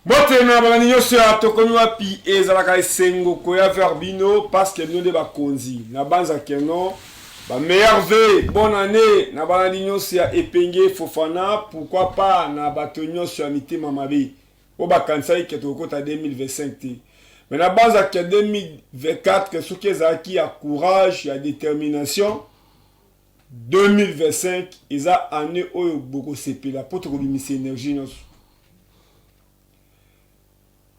Mbote na balandi nyonso ya Tokomi Wapi. Ezalaka esengo koya vers bino parce que bino nde bakonzi na banza keno ba meilleurs vœux, bonne année na balandi nyonso ya Epenge Fofana, pourquoi pas na bato nyonso ya mitema mabe oyo bakanisaki ke tokokota 2025 te. Mais na banza ke 2024, soki ezalaki ya courage, ya détermination, 2025 eza année oyo bokosepela mpo tokobimisa énergie nyonso.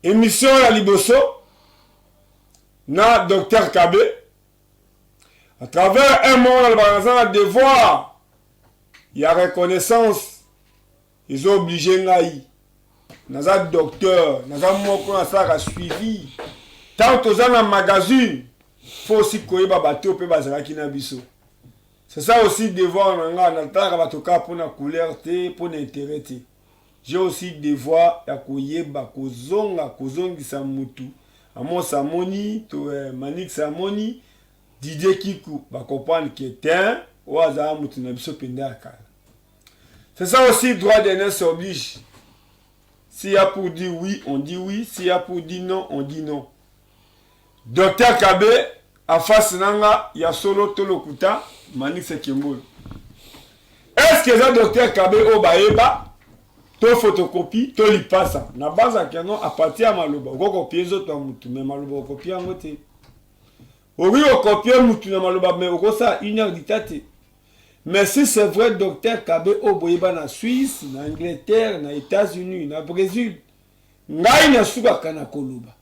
Émission ya liboso na Docteur Kabe à travers un mot, nalobaka naza na devoir ya reconnaissance. Eza oblige ngai, naza docteur, naza moko nasalaka suivi. Ntango toza na magazine, faut aussi koyeba bato mpe bazalaki na biso. C'est ça aussi devoir na nga. Natalaka bato kaka mpona couleur te, mpona intérêt te. J'ai aussi devoir ya koyeba kozonga, kozongisa mutu. Amos amoni to Manix amoni, Didier Kiku, bacomprendre ke te, oyo azala mutu na biso mpenza ya kala. C'est ça aussi, droit d'aînesse oblige. S'il y a pour dire oui, on dit oui. S'il y a pour dire non, on dit non. Docteur Kabe en face nanga, ya solo to lokuta? Manix Kembolo, est ce que eza Docteur Kabe oyo bayeba to photocopie to lipasa? Na bazaka non, à partir ya maloba okokopie nzoto ya mutu, mais maloba okopie yango te. Okoki kokopie mutu na maloba, mais okosala une heure dita te. Mais si c'est vrai Docteur Kabe oyo boyeba na Suisse, na Angleterre, na États-Unis, na Brésil, ngai nasukaka na koloba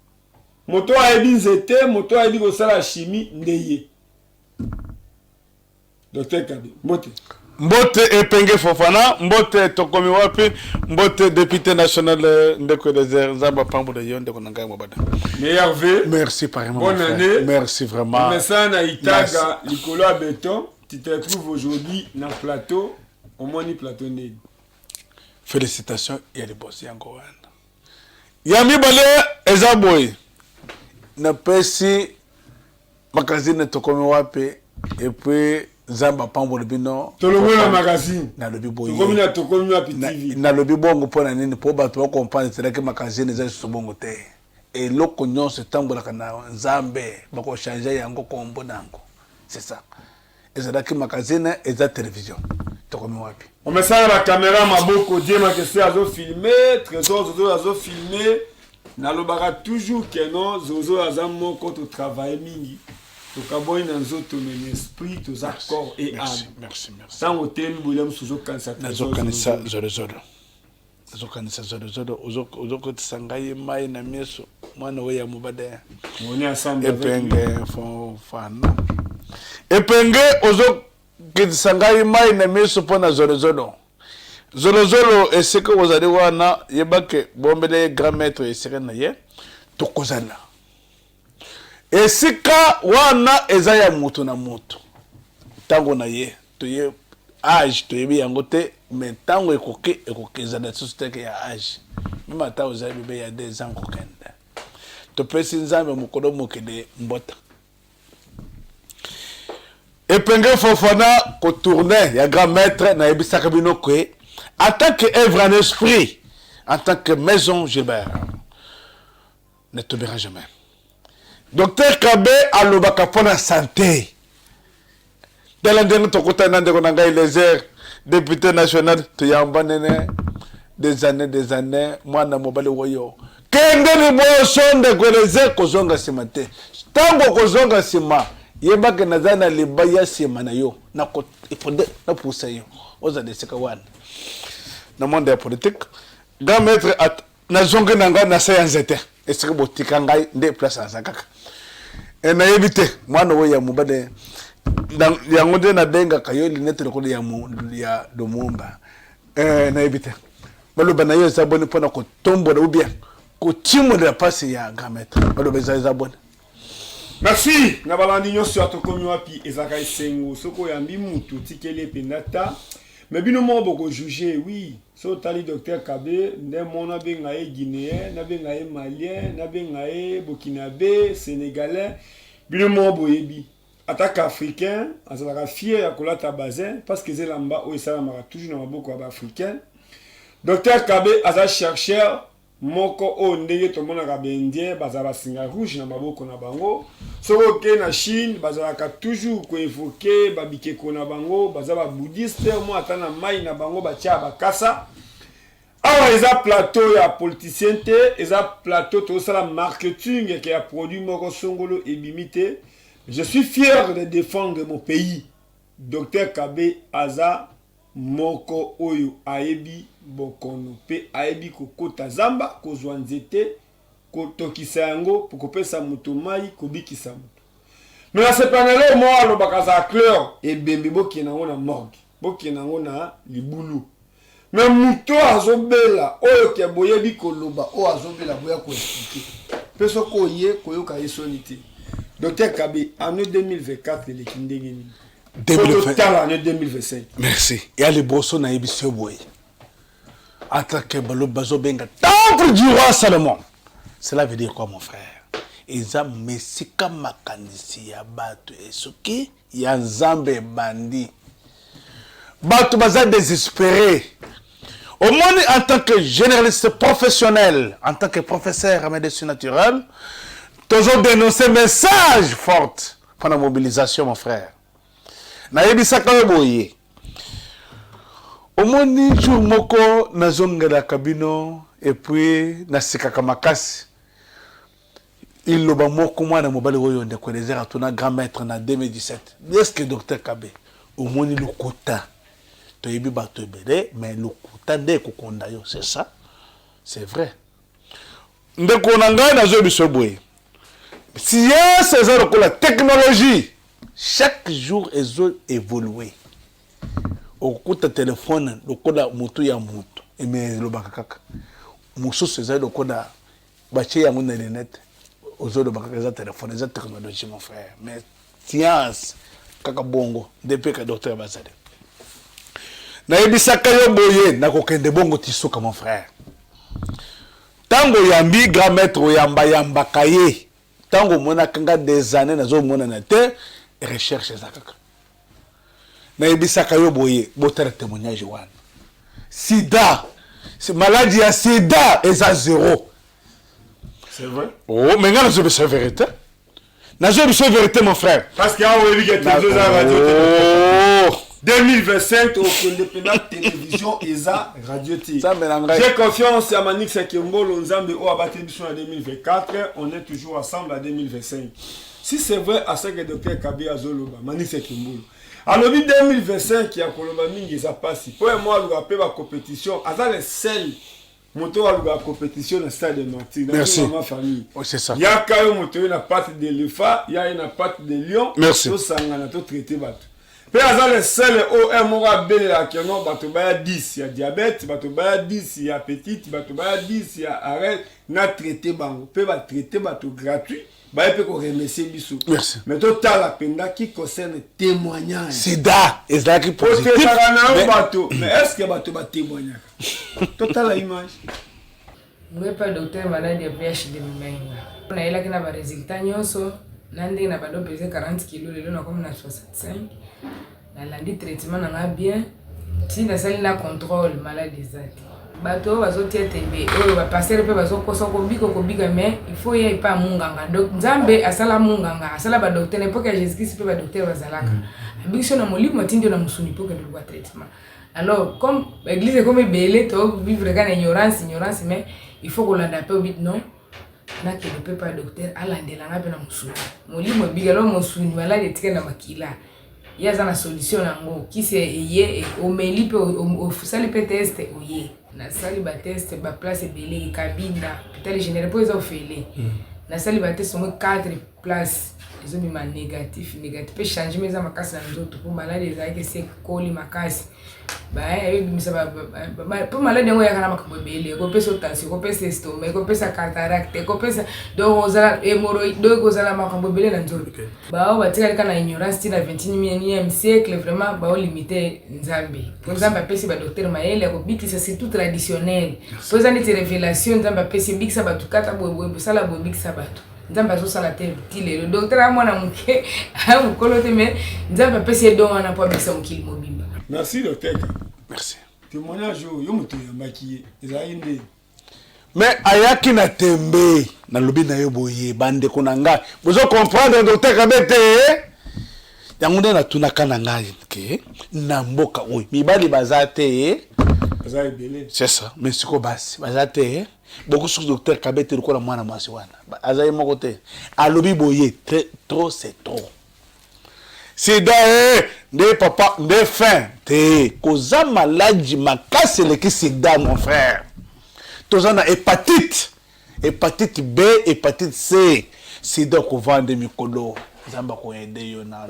moto ayebi nzete, moto ayebi kosala chimie nde ye. Docteur Kabe, mbote. Mbote Epenge Fofana, mbote Tokomi Wapi, mbote député national ndeko Eliezer. Nzambe apambola yo, ndeko na ngai mobada. Meilleurs vœux. Merci pareillement. Bonne année. Merci vraiment. Mesana na itaga likolo ya béton, tu te retrouves aujourd'hui na plateau. Omoni plateau ndeni? Félicitation ya liboso yango wana. Ya mibale eza boye: napesi magazine Tokomi Wapi, et puis Nzambe apambola bino. Tolongwe na magazine. Nalobi boye. Tokomi na Tokomi Wapi TV. Nalobi bongo mpo na nini? Mpo bato bacomprendre ezalaki magazine, eza lisusu bongo te. Eloko nyonso etambolaka na Nzambe, bakochange yango kombo na yango. C'est ça, ezalaki magazine, eza télévision Tokomi Wapi. Omesala bacaméra maboko, Die Makese azofilme, Trésor Zozo azofilme. Nalobaka toujours ke non, Zozo aza moko totravaille mingi, tokaboyi na nzoto, mais na esprit toza corps et âme. Merci, merci. Ntango otelemi boye, mosusu ozokanisa. Nazokanisa Zolozolo, nazokanisa Zolozolo. Ozokotisa ngai mai na miso, mwana oyo ya mobada. On est ensemble avec lui. Epenge Fofana, Epenge, ozokitisa ngai mai na miso mpo na Zolozolo. Zolozolo, esika ozali wana, yebake bombele ye grand maître esika na ye. Tokozala esika wana, eza ya moto na moto, ntango na ye. Toye âge toyebi yango te, mais ntango ekoki, ekoki ezala lisusu teke ya âge. Même ata ozali bébé ya 2 ans, kokende. Topesi Nzambe mokolo mokende mbota. Epenge Fofana, kotourne ya grand maître, nayebisaka bino ke en tant que œuvre en esprit, en tant que maison Gilbert ne tombera jamais. Docteur Kabe alobaka mpo na santé. Tala ndenge tokutani na ndeko na ngai Lézer, député national. Toyamba nene des années, des années. Mwana mobali oyo, kende liboso, ndeko Lézer, kozonga nsima te. Ntango kozonga nsima, yebake naza na libaya nsima na yo, napusa yo ozala esika wana. Na monde ya politique, grand maître, nazongi na ngai na se ya nzete esika botika ngai, nde place naza kaka. Nayebi te, mwana oyo ya mobali, yango nde nabengaka yo linete lokola ya Lumumba. Nayebi te maloba na yo eza boni mpona kotombola ou bien kotimolela mpasi ya grand maître. Maloba eza boni? Merci na balandi nyonso ya Tokomi Wapi. Ezalaka esengo soki oyambi mutu, otikeli mpenza ta, mais bino moko bokojuge. Oui, so otali Docteur Kabe nde mo nabenga ye Guinéen, nabenga ye Malien, nabenga ye Burkinabé, Sénégalais, bino moko boyebi. Ataka Africain azalaka fier ya kolata bazin parce que eza elamba oyo esalamaka toujours na maboko ya baafricain. Docteur Kabe aza chercheur. Moko oyo ndenge tomonaka ba indiens bazala ba singa rouge na maboko na bango, soki okeyi na Chine bazalaka toujours ko evoquer ba bikeko na bango, baza ba bouddhiste, omona ata na mayi na bango batiaka ba kasa. Awa eza plateau ya politicien te, eza plateau tozosala marketing ke ya produit moko songolo ebimi te. Je suis fier de defendre mon pays. Docteur Kabe aza Moko oyo ayebi bokono mpe ayebi kokota zamba, kozwa nzete, kotokisa yango, kopesa moto mayi, kobikisa moto. Mais nasepela na eloko moko alobaka azala clair, ebembe bokende yango na morgue, bokende yango na libulu. Mais moto oyo azobela, oyo ke boyebi koloba, oyo azobela boya ko expliquer. Mpe soki oye koyoka ye soni te. Docteur Kabe, annee 2024 eleki ndenge nini? totala année 2025. Merci. Ya liboso nayebisi yo boye, atake balobi bazobenga temple du roi Salomon, cela veut dire quoi mon frère? Eza mesika makanisi ya bato esoki ya Nzambe ebandi, bato baza désespéré. Omoni, en tant que généraliste professionnel, en tant que professeur en médecine naturelle, tozo dénoncer message forte mpona mobilisation mon frère. Nayebisaka yo boye, omoni jour moko nazongelaka bino et puis nasekaka makasi iloba moko mwana mobali oyo ndeko Eliezer atuna grand maître na 2017, est ce que docteur Kabe omoni lokuta? Toyebi bato ebele, mais lokuta nde ekokonda yo. C'est ça, c'est vrai. Ndeko na ngai, nazoyebisa yo boye, science eza lokola technologie, chaque jour ezo évoluer. Okokuta telefone lokola motu ya motu eme elobaka kaka, mosusu ezali lokola batie yango na lunette, ozoloba kaka eza telefone, eza technologie mon frère. Mais science kaka bongo nde mpe ka docteur bazali. Nayebisaka yo boye, nakokende bongo ti suka mon frère. Ntango oyambi grand maître, oyambayambaka ye, ntango omonaka nga des années nazomonana te, recherche eza kaka. Nayebisaka yo boye, botala témoignage wana, sida, maladie ya sida eza zéro. C'est vrai. Oh, mais nga nazobisa vérité, nazobisa vérité mon frère. Parce que awa oyebi ke télévision eza radio te. Oh. 2025 okende mpenza télévision eza radio te. Nzambe na ngai. J'ai confiance ya Manix Kembolo, Nzambe oyo abateli biso na 2024, on est toujours ensemble à 2025. Si c'est vrai à ce que docteur Kabe azoloba, Manix Kembolo alobi 2025 ya koloba mingi eza pasi mpo ya mwa aluka mpe bacompétition, aza le seul moto oyo alukaka compétition na stade de martyr. Merci. Mama famille. Oh, c'est ça. Yaka yo moto oyo na patte de lefa, ya ye na patte de lion. Merci. Tosangana totraite bato. Mpe aza le seul oyo un moko abelelaka keno bato baya 10 ya diabète, bato baya 10 ya petite, bato baya 10 ya arrêt na traite bango, mpe batraite bato gratuit, baye mpe koremercier biso. Merci. Mais totala mpenza qui concerne témoignage. Sida ezalaki positif. Otetaka na yo bato, mais est ce que bato batémoignaka? Totala image. Ngai pa docteur, maladi ya VHD ememaki nga. Nayelaki na baresultat nyonso na ndenge na bando pese 40 kilo, lelo nakomi na 65. Nalandi traitement na nga bien ti nasali na contrôle, maladi eza te. Bato oyo bazotia tembe, oyo bapastere mpe bazokosa kobika kobika, mais il faut ya epa ya munganga. Donc Nzambe asala munganga, asala badocteur na epoque ya Jésus Christ, mpe badocteur bazalaka abiki so na molimo, atindi yo na mosuni mpo okende luka traitement. Alors comme église ekomi ebele, to vivre kaka na ignorance ignorance, mais il faut kolanda mpe obi non, nakende mpe pa docteur alandela nga mpe na mosuni, molimo ebika lo mosuni, maladi etikali na makila. Ye aza na solution nango, kisi eye omeli mpe osali mpe test oye. Nasali batest baplace ebele, Kabinda, hôpital général mpo eza ofele. Nasali batest omoi 4 place, ezobima négatif négatif, mpe changement eza makasi na nzoto, mpo maladi ezalaki esi ekoli makasi. Ebimisa mpo maladi yango eyaka na makambo ebele, ekopesa tension, ekopesa estomac, ekopesa cataracte, ekopesa donc ozala hémorroïde, donc ozala makambo ebele na nzoto. Bao batikali kaka na ignorance ti na 21e siècle, vraiment baolimite Nzambe, mpo Nzambe apesi badocteur mayele ya kobikisa, surtout traditionnel, mpo eza neti révélation Nzambe apesi, ebikisa bato, kata boyeboye, bosala boye, ebikisa bato. Nzambe azosala te ti lelo. Docteur a mwana moke, aya mokolo te, mais Nzambe apesi ye don wana mpo abikisa mokili mobimba. Merci docteur. Merci. Témoignage oyo yo moto oyambaki ye ezalaki nde? Mais ayaki na tembe. Nalobi na yo boye, bandeko na ngai, bozo comprendre docteur Kabe te? Yango nde natunaka na ngai ke na mboka oyo mibali baza te. Baza ebele. C'est ça. Mais siko basi baza te. Bokosuki docteur Kabe te lokola mwana mwasi wana. Aza ye moko te. Alobi boye, trop c'est trop. Sida eh nde papa nde fin te koza maladi makasi eleki sida mon frère toza na hepatite hepatite B hepatite C sida okovanda mikolo nzambe akoyede yo na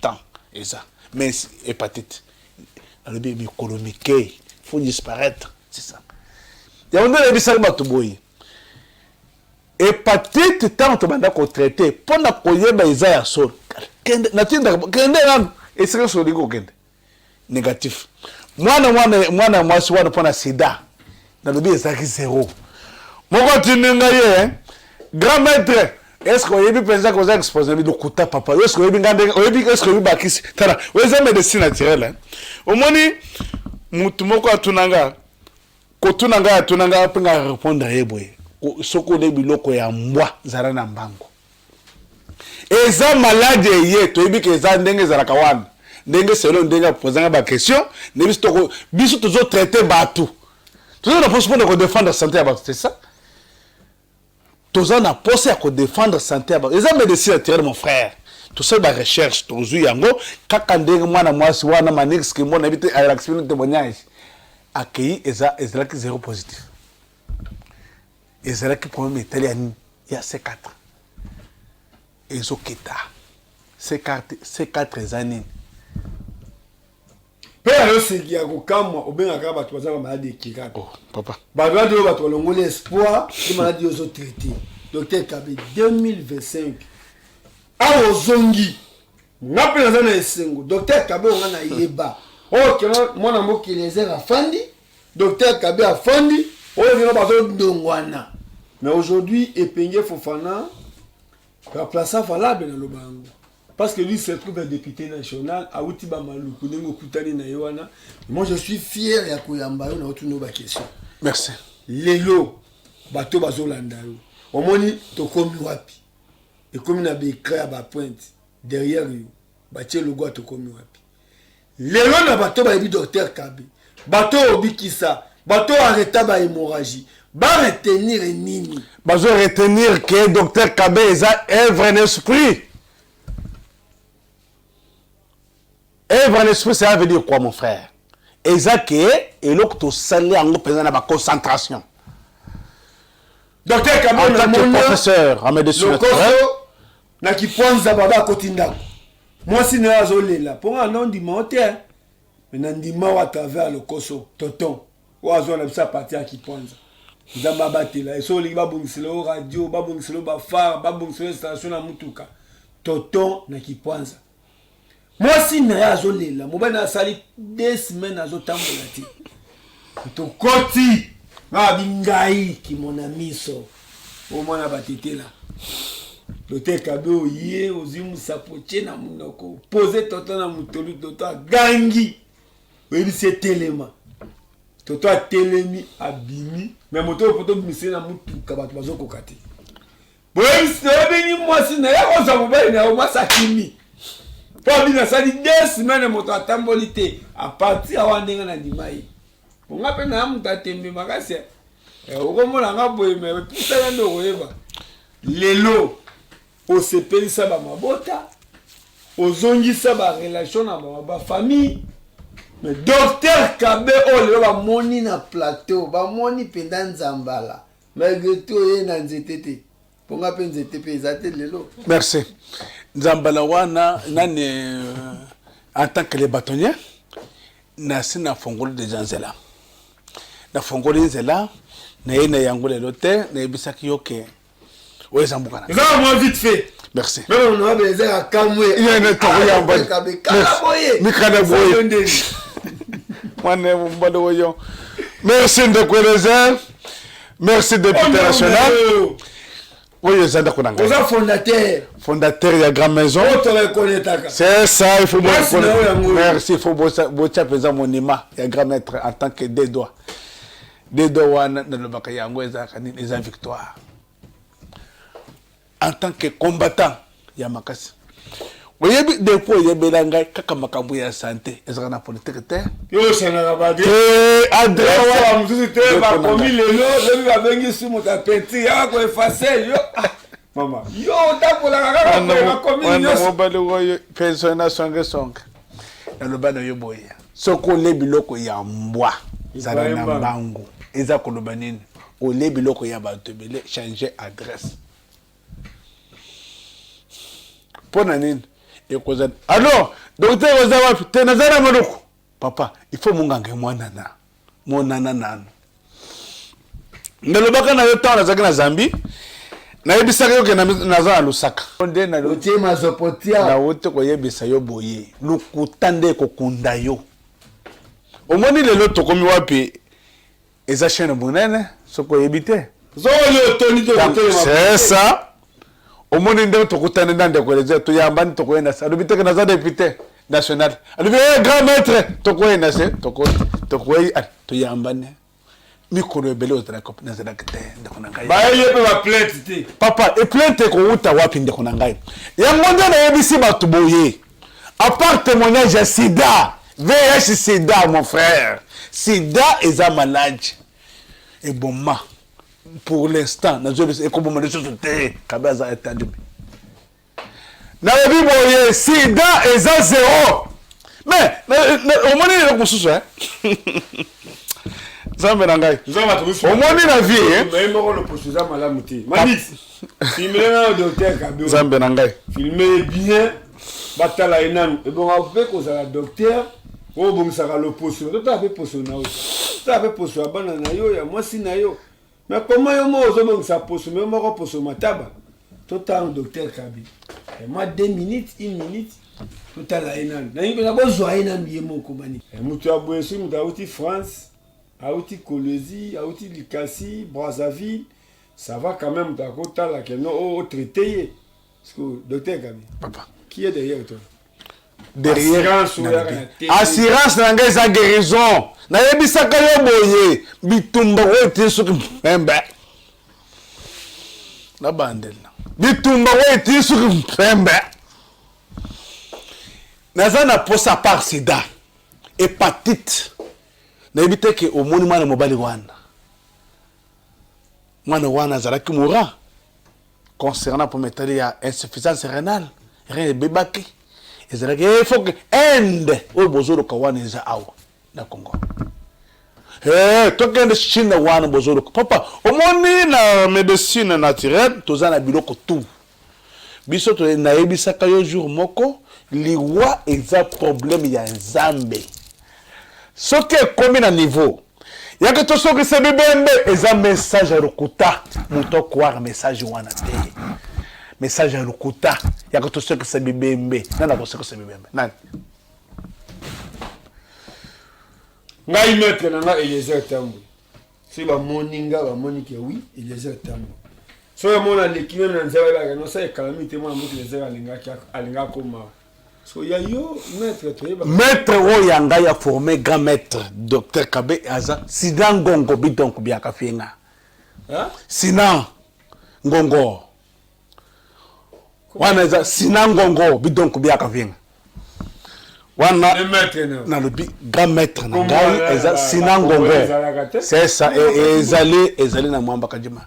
temps eza mais hepatite alobi mikolo mike faut disparaître c'est ça yango nde nayebisaki bato boye Hepatite tango tobanda ko traiter pona koyeba eza ya solo kende natindaka kende nanu esika nyonso olingi kokende negatif mwana mwana mwana ya mwasi wana pona sida nalobi ezalaki zero moko atindi ngai ye grand maître est ce que oyebi mpenza koza expose na lokuta papa est ce que oyebi ngai ndenge oyebi est ce que oyebi bakisi tala oyo eza médecine naturelle omoni mutu moko atuna nga Kotuna ngai atuna ngai mpe ngai repondre ye boye, soki olie biloko ya mbwa zala na mbango. Eza maladi eye toyebi ke eza ndenge ezalaka wana ndenge selon ndenge apoza ngai ba question nde biso toko biso tozo traite bato toza na posa mpona kodefendre sante ya bato c'est ça Toza na posa ya ko defendre sante ya ba eza medecine naturelle mon frère. Tosali ba recherche tozui yango kaka ndenge mwana mwasi wana Manix Kimbo nayebi te alakisi bino témoignage akeyi eza ezalaki zero positif. Ezalaki problème etali ya nini ya C4 ezokita C4 C4 eza nini? Mpe ya yo seki ya kokamwa obengaka bato baza ba maladi ekiraka. Oh, papa. Bato bato oyo bato balongoli espoir de maladi ozo traité. Docteur Kabe 2025 awa ozongi nga mpe naza na esengo docteur Kabe oyo nga nayeba oyo kena mwana mboka Eliezer afandi docteur Kabe afandi oyo kena bazodongwana mais aujourd'hui Epenge Fofana remplaçant valable naloba yango Parce que lui se trouve un député national, awuti ba maluku ndenge okutani na ye wana. Moi je suis fier ya koyamba yo na otuna ba question. Merci. Lelo bato bazolanda yo. Omoni tokomi wapi? Ekomi na ba écran ya ba pointe derrière yo. Batie logo ya tokomi wapi? Lelo na bato bayebi docteur Kabe, bato oyo obikisa, bato oyo arreta ba hémorragie, ba retenir nini? Bazo retenir que docteur Kabe eza œuvre en esprit. Œuvre en esprit, ça veut dire quoi mon frère? Eza que eloko tosali yango mpenza na ba concentration. Docteur Kabe, en tant que professeur en médecine naturelle, na kipwanza baba akoti ndako mwasi na ye azolela mpo nga na ndima yo te me na ndima oyo à travers lokoso tonton oyo azwa na biso apartir ya kipwanza nzambe abatela ye soki olingi babongisela yo radio babongisela yo bafare babongisela yo installation na motuka tonton na kipwanza mwasi na ye azolela mobali na asali deux semaines azotambola te tokoti nga abi ngai kimona miso omwana batetela lote kabe oye ozwi mosapo otie na monoko pose toto na motolu toto agangi oyebisi etelema toto atelemi abimi me moto oyo po tobimisa ye na motuka bato bazokoka te boyebisi oyebengi mwasi na ye akozwa mobali na yo mwasi akimi mpo abimi asali deux semaine moto atamboli te apartir awa ndenge na ndima ye bonga mpe na moto atembe makasi eh, okomona nga boye me pusana nde okoyeba lelo osepelisa bamabota ozongisa barelation na bafamille mais docteur kabe oyo lelo bamoni na plateau bamoni mpenza nzambala Malgre tout oye na nzete te. Po nga pe nzete pe eza te lelo. Merci. Nzambala wana nani euh, en tant que le bâtonnier nasi nafongoli deja nzela nafongoli nzela naye na yango lelo te nayebisaki yo ke oyo eza mboka na eza mwa vite fait merci meme honorable eza ya kamwe mikanda boye mwana mobali oyo merci ndeko elezer merci député national oyo eza ndako na ngai oza fondateur fondateur ya grand maison c'est ça il faut merci il faut botia mpenza monument ya grand maître en tant que deux doigts. Dedo wana nalobaka yango ezalaka nini? Eza victoire. En tant que combattant ya makasi. Oyebi depuis oyebela ngai kaka makambo ya sante ezalaka na politique te. Yo osangaka ba te adresse mosusu te bakomi lelo lobi babengi su moto ya peinture yaka ko effacer yo. Ah, mama yo otambolaka kaka boye bakomi nyonso. Mobali oyo pension na songe songe. Naloba na yo boye soki olie biloko ya mbwa zala na mbangu eza koloba nini olie biloko ya bato ebele changer adresse mpo na nini ekozala alors docteur oza wapi te naza na maluku papa il faut monganga emwanana monana nanu nalobaka na yo ntango nazalaki na zambie nayebisaka yo ke naza na lusaka nde otie mazopotia nauti koyebisa yo boye lokuta nde ekokunda yo omoni lelo tokomi wapi eza chaîne monene soki oyebi te c'est ça omoni ndenge tokutani na ndeko Eliezer toyambani tokoyenda se alobi teke naza député national alobi eh, grand maître tokoyenda se tokoyi toyambani mikolo ebele ozalaki nazalaki te ndeko na ngai baye mpe baplainte te papa eplainte ekowuta wapi ndeko na ngai yango nde nayebisi bato boye à part témoignage ya sida vih sida mon frère sida eza maladi eboma pour l'instant nazoyebisa ekoboma lisusu te kabe aza etandimi nalobi boye sida eza zero mais omoni eloko mosusu eh? nzambe na ngai omoni na vie eh? moko loposo eza malamu te manix filme nano docteur kabe nzambe na ngai filme bien batala ye nanu ebonga mpe kozala docteur oyo obongisaka loposo totala mpe poso na yo totala mpe poso ya bana na yo ya mwasi na yo mais comment yo moko ozobongisa poso me yo moko poso mataba totala docteur kabi eh, mwa 2 minutes 1 minute totala ye nanu nalingi mpenza bozwa ye nanu ye moko mani eh, moto ya boye soki moto auti france auti kolwezi auti likasi brazzaville ça va quand même moto akotala ke no otraite ye docteur Gabi. Papa. Qui est derrière toi? Derrière assurance na ngai eza guérison nayebisaka yo boye bitumba oyo eti soki mpembe nabandela bitumba oyo eti soki mpembe naza na posa par sida hepatite nayebi te ke omoni mwana mobali wana mwana wana azalaki mora concernant mpo etali ya insuffisance rénale rein ebebaki ezalaki eh, faut que inde oyo bozoluka wana eza awa na congo hey, eh, tokende chine wana bozoluka papa omoni na médecine naturelle toza na biloko tout biso nayebisaka yo jour moko liwa eza problème ya nzambe soki ekomi na niveau yake tosokisa bibembe eza message ya lokuta moto akoire message wana te message ya lokuta yake tosokisa bibembe nani akosokisa bibembe nani ngai maître na ngai eliezer tambwe soki bamoni nga bamoni ke oui eliezer tambwe soki amona aleki meme na nzela bayebaka nosa ekalami te mwana mboka eliezer alingaki alinga akoma so ya yo maître toyeba maître oyo ya ngai ya forme grand maître docteur kabe aza sina ngongo bidonk biaka fienga sina ngongo wana eza sina ngongo bidonk biaka fienga wana nalobi grand maître na ngai eza sina ngongo c'est ça ezali ezali na mwamba kadima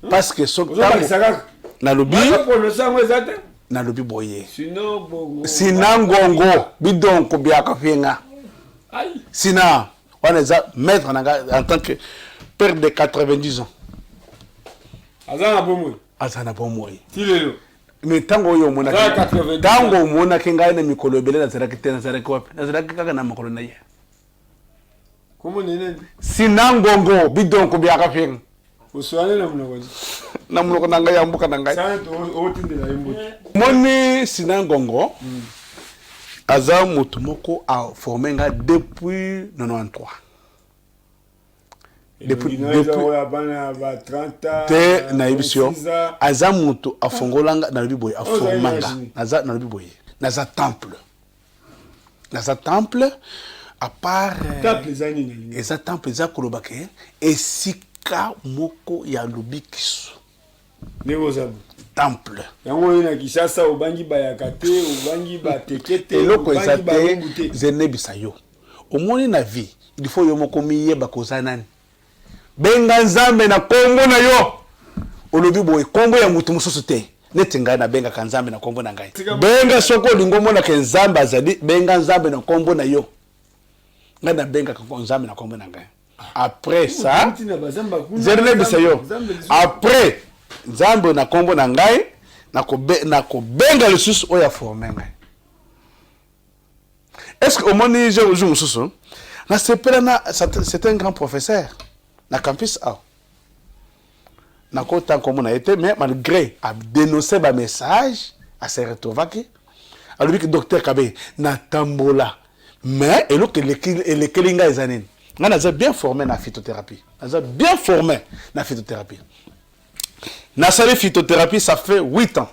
parce que soki nalobi nalobi boye sina ngongo bidonko biaka finga sina wana eza maître na ngai en tant que père de 90 ans aza na bomoi aza na bomoi ti lelo me ntango oyo omonaki ntango omonaki ngai na mikolo ebele nazalaki te nazalaki wapi nazalaki kaka na makolo na ye sina ngongo bidonko biaka finga Oswane na monoko nini? Na monoko na ngai ya mboka na ngai. Sana otindela ye mbote. Moni Sina Ngongo mm. aza moto moko a formé nga depuis 93. Depuis te nayebisi yo aza moto afongola nga nalobi boye aforma nga naza nalobi boye naza temple naza temple. À part euh, Temple eza nini na lingala? Eza temple, eza koloba ke esika moko ya lobikiso. Ndenge oza boye. Temple. Yango oye na Kinshasa obangi bayaka te, obangi bateke te, Eloko eza obangi te, barumbu te. zenebisa yo. Omoni na vie, il faut yo moko omiyeba ke oza nani. Benga Nzambe na kombo na yo. Olobi boye, kombo ya mutu mosusu te. Neti ngai nabengaka Nzambe na kombo na ngai. Benga soki olingi omona ke Nzambe azali, benga Nzambe na kombo na yo. Ngai nabengaka Nzambe na kombo na ngai. Après ça, nzela nayebisa yo. Après Nzambe na kombo na ngai, nakobenga lisusu oyo aforme ngai. Est-ce que omoni jour mosusu nasepela na c'est un grand professeur na campus awa. Nakota nkombo na ye te, mais malgré a dénoncer ba message, a se retrouvaki alobi ke docteur Kabe natambola, mais eloko elekeli ngai eza nini? Ngai naza bien formé na phytothérapie, naza bien formé na phytothérapie. Nasali phytothérapie ça fait 8 ans.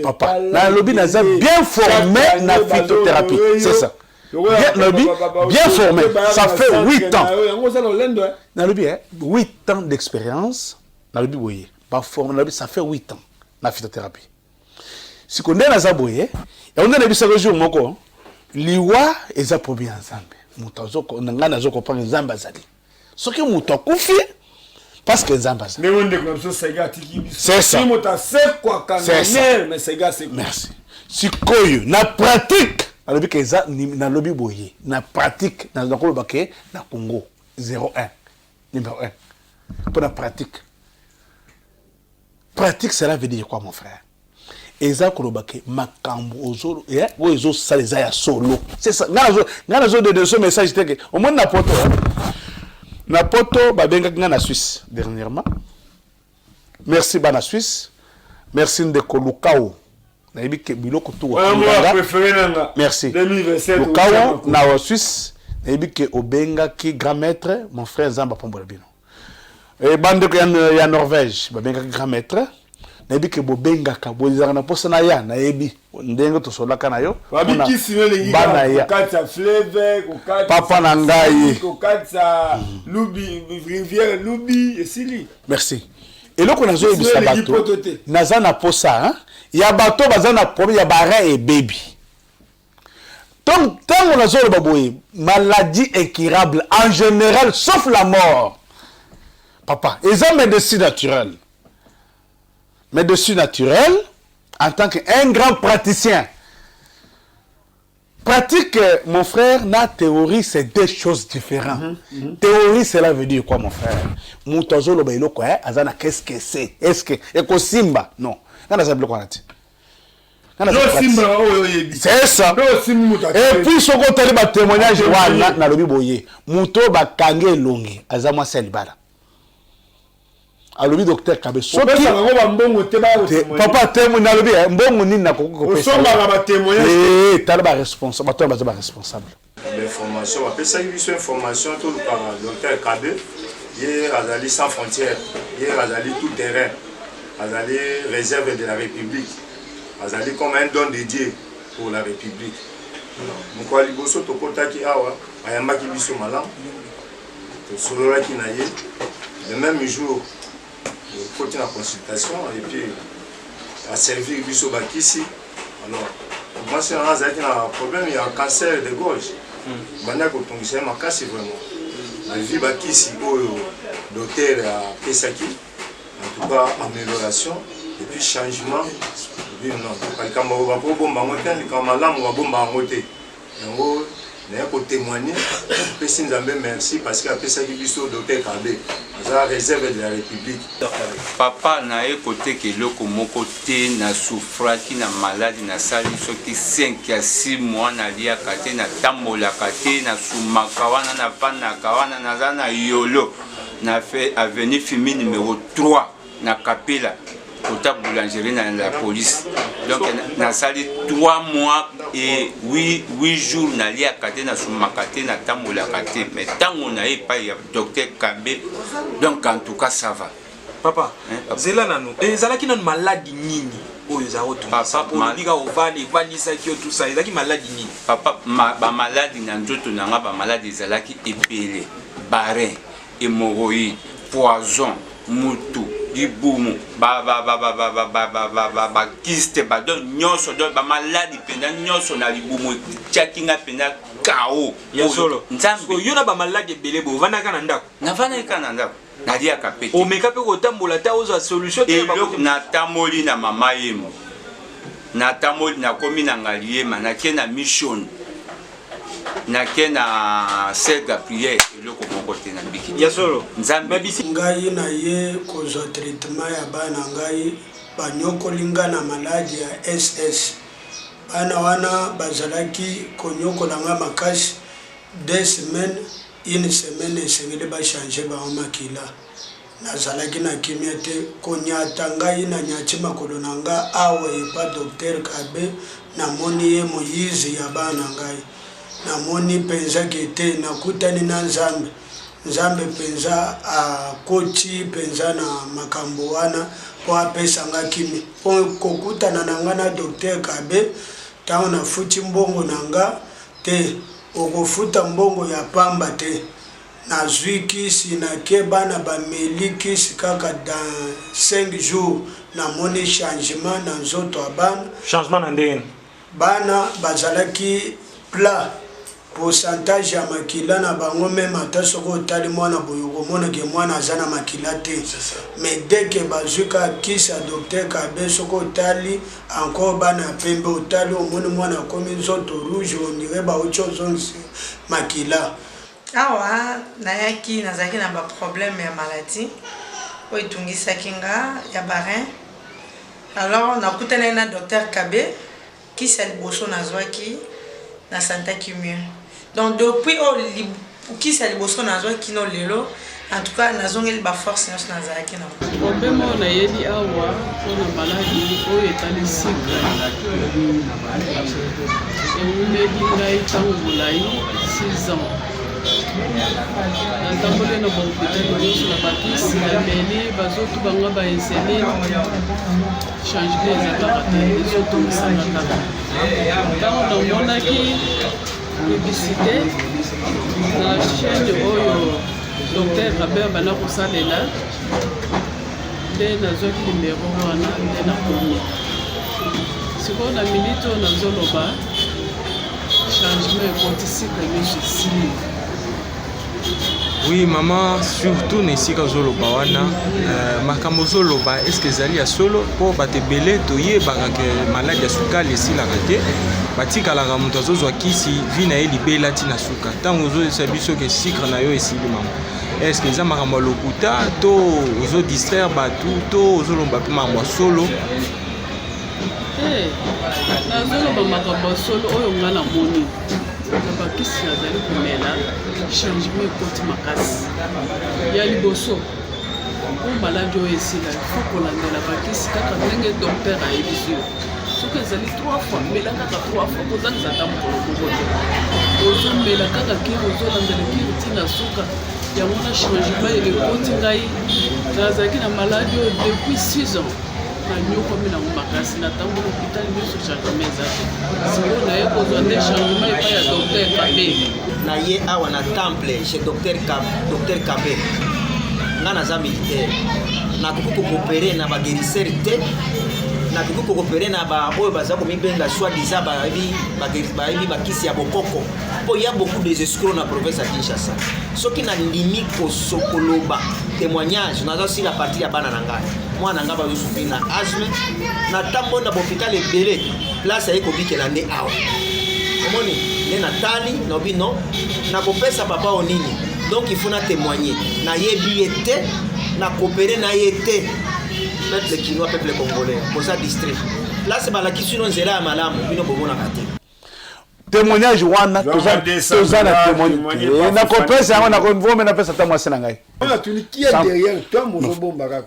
Papa, nalobi naza bien formé na phytothérapie, c'est ça. Nalobi bien formé, ça fait 8 ans. Nalobi 8 ans d'expérience, nalobi boye, ba formé, nalobi ça fait 8 ans na phytothérapie. Siko nde naza boye, yango nde nayebisaka jour moko, liwa eza problème ya Nzambe. Moto azoko ngai nazo comprendre Nzambe azali. Soki moto akufi parce que Nzambe aza. Ndenge ndeko na biso Sega atiki biso. C'est ça. Soki moto asekwaka na nerf, mais Sega asekwa. Merci. Sikoyo na pratique nalobi ke eza nalobi boye na pratique nakoloba ke na Congo 01 numéro 1 mpo na pratique. Pratique cela veut dire quoi mon frère? Eza koloba ke makambo ozo eh, oyo ezosala eza ya solo. C'est ça. Nga nazo nga nazo dénoncer message te ke omoni na poto. Na poto babengaki nga na Suisse dernièrement. Merci bana Suisse. Merci ndeko Lukao. Nayebi ke biloko tout préféré nanga. Merci. 2027 Lukao na Suisse. Nayebi ke obengaki grand maître mon frère Nzamba pambola bino. Eh, bandeko ya, ya Norvège babengaki grand maître. Nayebi ke bobengaka bozalaka na posa na ya, nayebi ndenge tosolaka na yo. Babikisi no elingi Bana ya. kokatisa fleuve, kokatisa Papa na ngai. kokatisa lubi, rivière lubi esili. Merci. Eloko nazoyebisa Esili elingi bato, poto te. naza na posa, hein? Ya bato baza na problème ya barin ebebi. Donc, tango nazoloba boye, maladie incurable en général sauf la mort. Papa, eza médecine naturelle. Médecine naturelle en tant qu'un grand praticien. Pratique, mon frère, na théorie, c'est deux choses différentes. Théorie, cela veut dire quoi, mon frère? Moto azoloba eloko, hein, aza na qu'est-ce que c'est? Est-ce que ekosimba? Non. Nga naza biloko wana te. Nga naza Yo pratique. simba oyo oyebi. C'est ça. Yo osimbi moto Et atelemi. puis soki otali ba témoignage Atelemi. wana nalobi boye, moto oyo bakangi elongi aza mwasi ya libala. Alobi docteur Kabe soki Opesaka yango ba mbongo te baya ko Te, témoigner. papa témoin nalobi eh, mbongo nini nakoki kopesa yo? Osombaka ba témoignage. Eh, tala ba responsable, bato wana baza ba responsable. L'information, bapesaki biso information tolukaka docteur Kabe, ye azali sans frontière, ye azali tout terrain, azali réserve de la République, azali comme un don de Dieu pour la République. Mokolo ya liboso tokotaki awa, ayambaki biso malamu, tosololaki na ye le même jour, tokoti na consultation et puis aservir biso bakisi. Alors mwasi na nga azalaki na problème ya cancer de gorge, bandaki kotungisa ye makasi vraiment. Na vi bakisi oyo docteur apesaki, en tout cas amélioration et puis changement. Et puis non, likambo oyo bakobomba yango te, likambo malamu babomba yango te. Yango naye kotémoigner, apesi Nzambe merci parce que apesaki biso docteur Kabe, aza réserve de la République. Papa naye koteka eloko moko te, na souffraki na maladi, nasali soki 5 ya 6 mois naliaka te, natambolaka te, nasumaka wana, nafandaka wana, naza na yolo na fe avenue Fimi numéro 3 na Kapela kota boulangerie na la police. Donc nasali 3 mois et 8 jours naliaka te, nasumaka te, natambolaka te. Mais tango na ye epai ya docteur Kabe, donc en tout cas ça va. Papa, zela nanu. Eh, ezalaki nanu maladi nini oyo ezalaki kotungisa? Papa, Olobi kaka ovandi, evandisaki yo tout ça. Ezalaki maladi nini? Papa, ma, ba maladi na nzoto na nga, ba maladi ezalaki ebele. Barin, hemorroïde, poison, mutu, libumu, ba ba ba ba ba ba ba ba ba ba ba kyste, ba donc nyonso, donc ba maladi mpenza nyonso na libumu etiaki nga mpenza KO. Ya solo. Nzambe. Yo na ba maladi ebele boye, ovandaka na ndako? Navandaki kaka na ndako. Naliaka pe te. Omeka pe kotambola ata ozwa solution te na Eloko natamboli na mama Yemo. Natamboli nakomi na Ngaliema, nake na mission. Nake na Saint Gabriel, eloko moko te nabiki te. Ya solo. Nzambe. Ngai na ye kozwa traitement ya bana ngai banyokoli nga na maladi ya SS. Bana wana bazalaki konyokola nga makasi deux semaines une semaine esengeli ba changer bango makila. Nazalaki na kimia te konyata ngai na nyati makolo na nga awa epa docteur Kabe namoni ye moyizi ya bana ngai. Namoni penza ke te nakutani na Nzambe. Nzambe penza akoti penza na makambo wana po apesa nga kimia. Po kokutana na nga na docteur Kabe tango nafuti mbongo na nga te okofuta mbongo ya pamba te. Nazui kisi nake bana bameli kisi kaka dans 5 jours namoni changement na nzoto ya bana. Changement na ndenge nini? Bana bazalaki plat pourcentage ya makila na bango meme ata soki otali mwana boye okomona ke mwana aza na makila te mais dès que bazui kaka kisi ya docteur Kabe soki otali encore bana ya pembe otali omoni mwana akomi nzoto rouge on dirait bawuti ozongisa makila. Awa nayaki nazalaki na ba problème ya maladie oyo etungisaki nga ya ba rein alors nakutanaki na docteur Kabe kisi ya liboso nazwaki na santaki mieux donc depuis oyo kisi ya liboso nazwaki kino lelo en tout cas nazongeli ba force nyonso nazalaki na Problème oyo nayeli awa mpona maladi oyo etali sucre ewumeli ngai ntango molai 6 ans natamboli na bahopitali nyonso na bakisi nameli bazotuba nga ba insuline changement eza kaka te ezotungisanga kaka ntango namonaki publicité na chaîne oyo docteur Robert banda kosalela nde nazwaki nimero wana nde nakomi sikoyo na minute oyo nazoloba changement ekoti sika nyonso esili. Oui maman, surtout na esika ozoloba wana euh, makambo ozoloba eske ezali ya solo mpo bato ebele toyebaka ke maladi ya sukali esilaka te batikalaka moto azozwa kisi vi na ye libela ti na suka ntango ozoyebisa biso ke sucre na yo esili mama eske eza makambo ya lokuta to ozodistraire bato to ozolomba mpe makambo ya solo Te, nazoloba makambo ya solo oyo nga namoni na bakisi nazali komela, changement ekoti makasi. Ya liboso, mpo maladi oyo esila, il faut kolandela bakisi kaka ndenge docteur ayebisi yo. Soki ezali trois fois, mela kaka trois fois, kozangisa ata mokolo moko te. Ozomela kaka kiri, ozolandela kiri ti na suka. Yango na changement ekoti ngai, nazalaki na maladi oyo depuis 6 ans. Nanyokwami nango makasi, natamboli hôpital nyonso changement eza te. Sikoyo naye kozwa nde changement epai ya docteur Kabe. Na ye awa na temple chez docteur docteur Kabe, nga naza militaire, nakoki kokopere na ba guérisseur te, nakoki kokopere na ba oyo baza komibenga soit disant bayebi bayebi bakisi ya bokoko, mpo ya beaucoup des escrocs na province ya Kinshasa. Soki nandimi kosokoloba témoignage, naza sila partir ya bana na ngai, mwana na ngai bazo souffrir na asthme, natamboli na bopital ebele, place aye kobikela nde awa. Omoni nde natali naobi non, nakopesa papa oyo nini, donc il faut na témoigner. Nayebi ye te, na coopérer na ye te. Peuple kinois, peuple congolais, boza distrait. Place balakisi bino nzela ya malamu, bino bomonaka te. Témoignage wana toza na témoignage nakopesa yango nakovome napesa ata mwasi na ngai.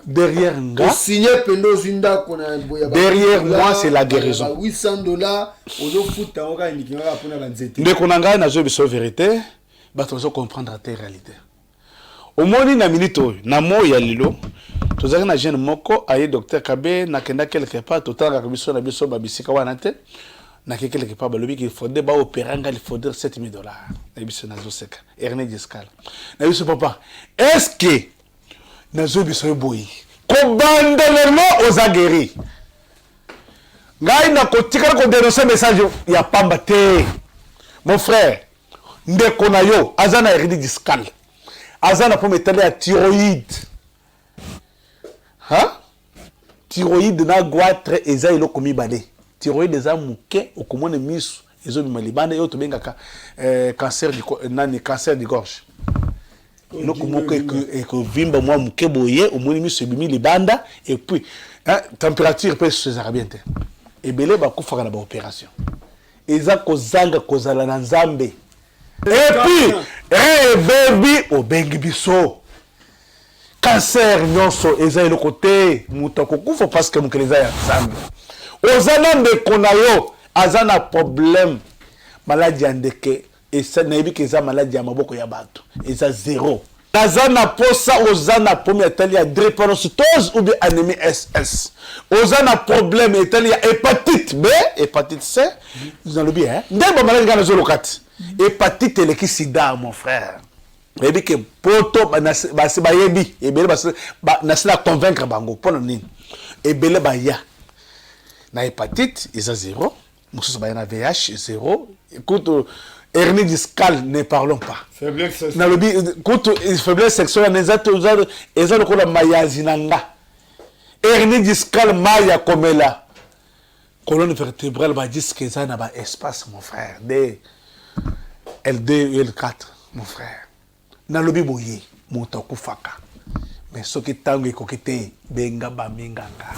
Derrière nga signé pendo ozwi ndako na derrière moi c'est la guérison 800 dollars ozofuta yango kaka ndiki kaka mpona banzete. Ndeko na ngai nazoyebisa yo vérité, bato bazo comprendre te réalité. Omoni na minute oyo na moi ya lelo Tozalaki na jeune moko aye docteur Kabe, nakenda quelque part, totalaka biso na biso ba bisika wana te. Nake quelque part balobi qu'il faudrait ba opérer nga, il faudrait 7000 dollars. Na biso nazo seka. Hernie discale. Na biso papa, est-ce que nazo biso yo boyi? Kobanda lelo oza guéri. Ngai nakotikala ko dénoncer message ya pamba te. Mon frère, ndeko na yo aza na hernie discale. Aza na problème etali ya thyroïde. Hein? Thyroïde na goitre eza eloko mibale. Thyroïde eza moke, okomona misu ezobima libanda, oyo tobengaka eh, cancer du, nani, cancer du gorge. Eloko moko ekovimba mwa moke boye, omoni misu ebimi libanda, et puis hein, température pe ezalaka bien te. Ebele bakufaka na ba opération. Eza kozanga kozala na Nzambe. Et puis, ebebi obengi biso. Cancer nyonso eza eloko te, moto akokufa parce que mokili eza ya Nzambe. Oza na ndeko na yo aza na problème maladi ya ndeke, nayebi ke eza maladi ya maboko ya bato, eza zero. Naza na posa oza na problème etali ya drépanocytose ou bien anémie SS. Oza na problème etali ya hépatite B, hépatite C. Nalobi hein, nde ba maladi nga nazoloka ti. Hépatite eleki sida mon frère. Bayebi ke poto basi bayebi ebele basi nasila convaincre bango pona nini ebele baya na hépatite eza zero, mosusu baya na VH zero, kutu hernie discale ne parlons pas. Nalobi kutu faiblesse sexuelle wana eza eza lokola mayazi na nga. Hernie discale mayi ya komela colonne vertébrale ba disque eza na ba espace mon frère D L2 L4 mon frère. Nalobi boye moto akufaka mais soki tango ekoki te benga ba minganga.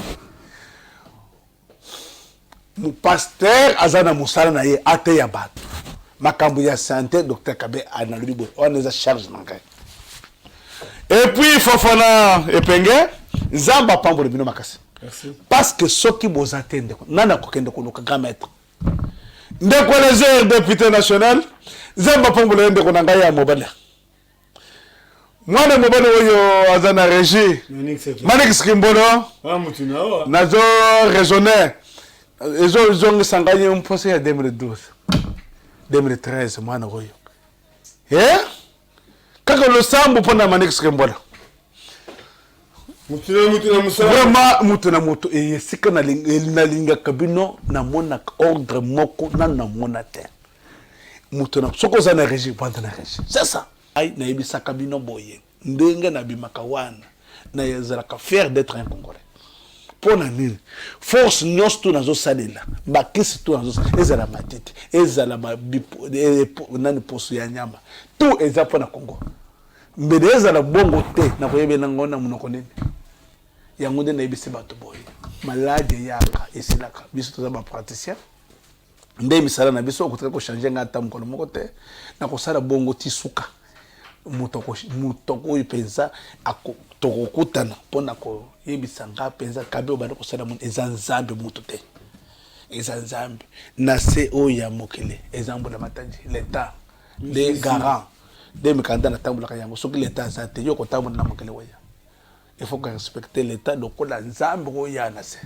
Pasteur aza na mosala na ye ateya bato makambo ya sante. Docteur Kabe nalobi boye wana eza charge na ngai. Et puis Fofana Epenge, Nzambe apambola bino makasi. Parce que soki boza te ndeko, nani akokende koluka grand maître? Ndeko Eliezer, député national, Nzambe apambola ye ndeko na ngai ya mobali. Mwana mobali oyo aza na régie, Manix Kimbolo, nazo raisonner, ezozongisa ngai mposa ya 2012 2013 mwana oyo. Eh? Kaka losambo mpo na Manix Kimbolo. Vraiment mutu na mutu esika nalingaka bino namonaka ordre moko nanu namona te. Mutu na soki oza na régie vanda na régie. C'est ça. Ai nayebisaka bino boye ndenge nabimaka wana nazalaka fier d'être un Congolais. Mpo na nini? Force nyonso to nazosalela bakisi to nazosalela ezala matiti ezala nani poso ya nyama tout eza mpo na Congo. Mbele ezala bongo te nakoyebela ngo na monoko nini? Yango nde nayebisi bato boye maladi eyaka esilaka biso toza ba praticien nde misala na biso okotika kochange ngai ata mokolo moko te nakosala bongo ti suka moto oyo mpenza tokokutana mpo na koyebisa ngai mpenza kabe obanda kosala moni eza nzambe moto te eza nzambe na se oyo ya mokili eza mbula matadi leta nde garant nde mikanda natambolaka yango soki leta aza te yo kotambola na mokili oyo il faut ko respecter leta lokola nzambe oyo ya na se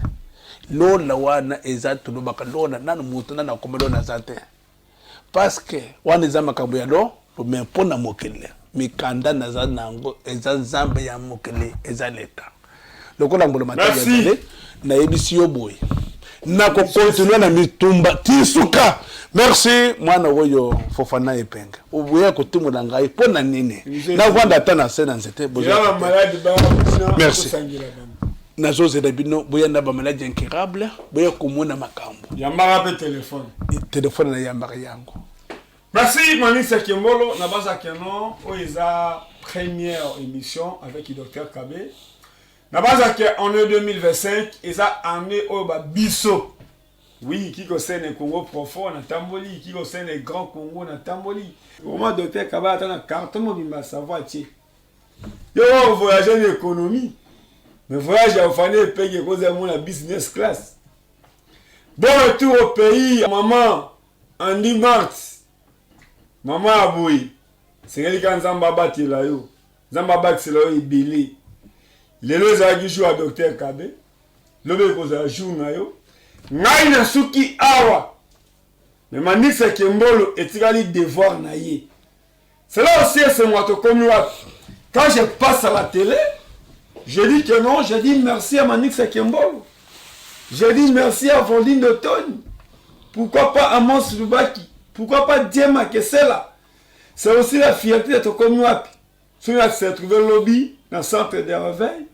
lola wana eza tolobaka lola nanu moto nanu akoma lola aza te parce que wana eza makambo ya lo mais mpo na mokili mikanda naza nango eza nzambe ya mokili eza leta lokola mbula matadi azali nayebisi yo boye nakokontinue na mitumba ti suka merci mwana oyo Fofana Epenge oboya kotumola ngai mpo na nini navanda ata na se na nzete merci nazozela bino boya na bamaladi incurable boya komona makambo yambaka mpe telefone telefone nayambaka yango Merci Manix Kembolo na baza keno oyo eza première émission avec Dr Kabe na baza ke année 2025 eza année oyo ba biso oui qui concerne Congo profond na tamboli qui concerne grand Congo na tamboli vraiment Dr Kabe ata na carton mobimba savoir tie yo voyager na économie mais voyage ya ofane epenge ekozala mona business class bon retour au pays maman Andy Mart mama ya boye esengeli kaka nzambe abatela yo nzambe abakisela yo ebele. Lelo ezalaki jour ya docteur Kabe, lobi ekozala jour na yo. Ngai nasuki awa, mais Manix Kembolo etikali devoir na ye. C'est là aussi esengo tokomi wapi? Quand je passe à la télé, je dis que non, je dis merci à Manix Kembolo. Je dis merci à Voldine D'automne. Pourquoi pas Amos Lubaki? Pourquoi pas Diema Kesela? C'est aussi la fierté de tokomi wapi? Soki na se retrouver lobi na centre de réveil,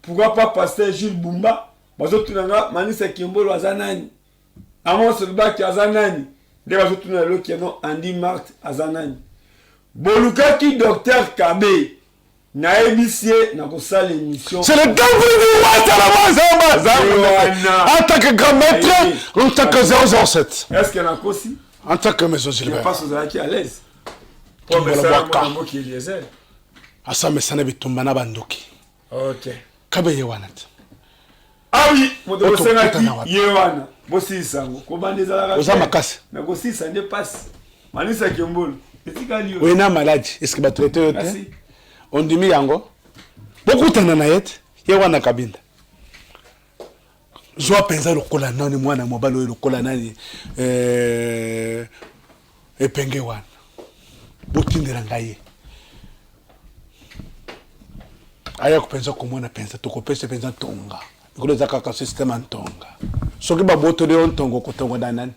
pourquoi pas pasteur Jules Bumba? Bazotuna nga Manix Kembolo aza nani? Amos Lubaki aza nani? Nde bazotuna lelo keno Andy Mart aza nani? Bolukaki docteur Kabe, nayebisi ye nakosala émission. C'est le temple du roi Salomon Zamba En tant que grand maître, en tant que 007. Est-ce que nakosi? En tant que maison Gilbert. Pas ozalaki à l'aise. Tombola bwaka. Asamesana bitumba na bandoki. Ok. Kabe ye wana te. Ah oui, moto bosengaki ye wana. Bosilisa yango. Kobanda ezalaka. Oza makasi. Mais kosilisa nde pasi. Manisa Kembolo. Etikali yo. Oye na maladi. Est-ce que ba traiter yo te? Ondimi yango? Bokutana na ye te. Ye wana Kabinda. Zwa mpenza lokola nani mwana mobali oyo lokola nani eh, epenge wana botindela ngai ye aya mpenza komona mpenza tokopesa mpenza ntonga likolo eza kaka systeme ya ntonga soki babotoli yo ntonga okotonga na nani?